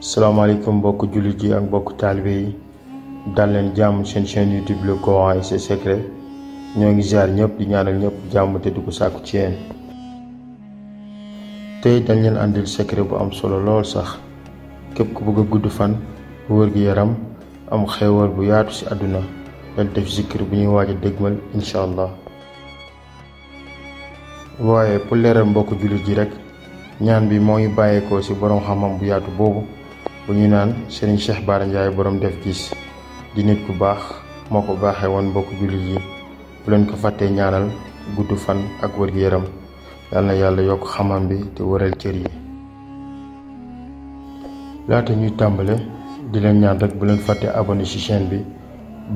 salaamaaleykum mbokk jullit yi ak mbokk taalibe yi dal leen jàmm seen chaîne YouTube le Coran et ses secrets ñoo ngi ziar ñëpp di ñaanal ñëpp jàmm te di ko sàkku ci yéen. tey dañ leen àndil secret bu am solo lool sax képp ku bëgg a gudd fan wër gi yaram am xéewal bu yaatu ci àdduna dal def zikr bu ñuy waaj a dégmal incha allah. waaye pour leeral mbokk jullit yi rek ñaan bi moo ngi bàyyeekoo ci borom xam-xam bu yaatu boobu bu ñu naan Serigne Cheikh Bara Ndiaye borom def gis di nit ku baax moo ko baaxee woon mbokk jullit yi bu leen ko fàttee ñaanal gudd fan ak wër gi yaram yal na yàlla yokk xam-xam bi te wëral cër yi. laata ñuy tàmbale di leen ñaan rek bu leen fàttee abonné ci chaîne bi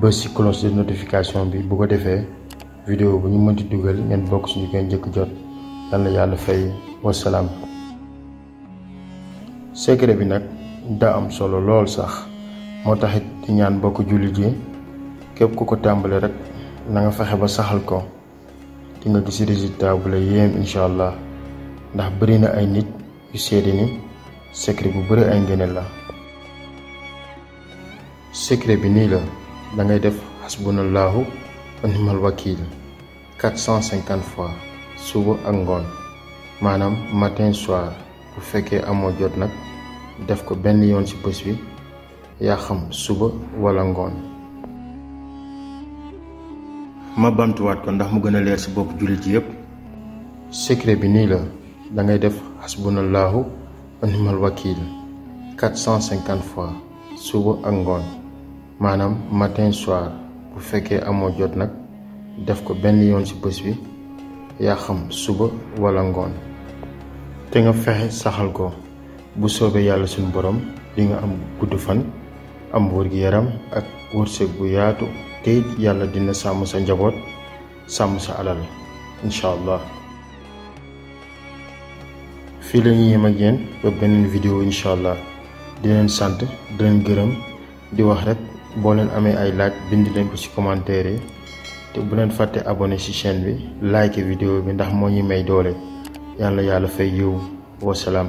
bës ci cloche de notification bi bu ko defee vidéo bu ñu mënti dugal ngeen bokk suñu koy njëkk jot yal na yàlla fay wasalaam. secret bi nag daa am solo lool sax moo taxit di ñaan bokk jullit yi képp ku ko tàmbale rek na nga fexe ba saxal ko di nga gis résultat bu la yéem incha allah ndax bëri na ay nit yu seede ni secret bu bëri ay ngëneel la. secret bi nii la da ngay def hasbunallahu wa ni'mal wakiil 450 fois suba ak ngoon maanaam matin soir. bu fekkee amoo jot nag def ko benn yoon ci bés bi yaa xam suba wala ngoon. ma bamtuwaat ko ndax mu gën a leer ci bopp jullit yépp. secret bi nii la da ngay def hasbunallahu wa ni'mal wakiil 450 fois suba ak ngoon maanaam matin soir. bu fekkee amoo jot nag def ko benn yoon ci bés bi yaa xam suba wala ngoon. te nga fexe saxal ko bu soobee yàlla suñu borom di nga am gudd fan am wër gi yaram ak wërsëg bu yaatu te yàlla dina sàmm sa njaboot sàmm sa alal incha allah. fii la ñuy yem ak yéen ba beneen vidéo incha allah di leen sant di leen gërëm di wax rek boo leen amee ay laaj bind leen ko ci commentaire yi te bu leen fàtte abonné ci chaîne bi like vidéo bi ndax moo ñuy may doole. yàlla fay yiw wasalaam.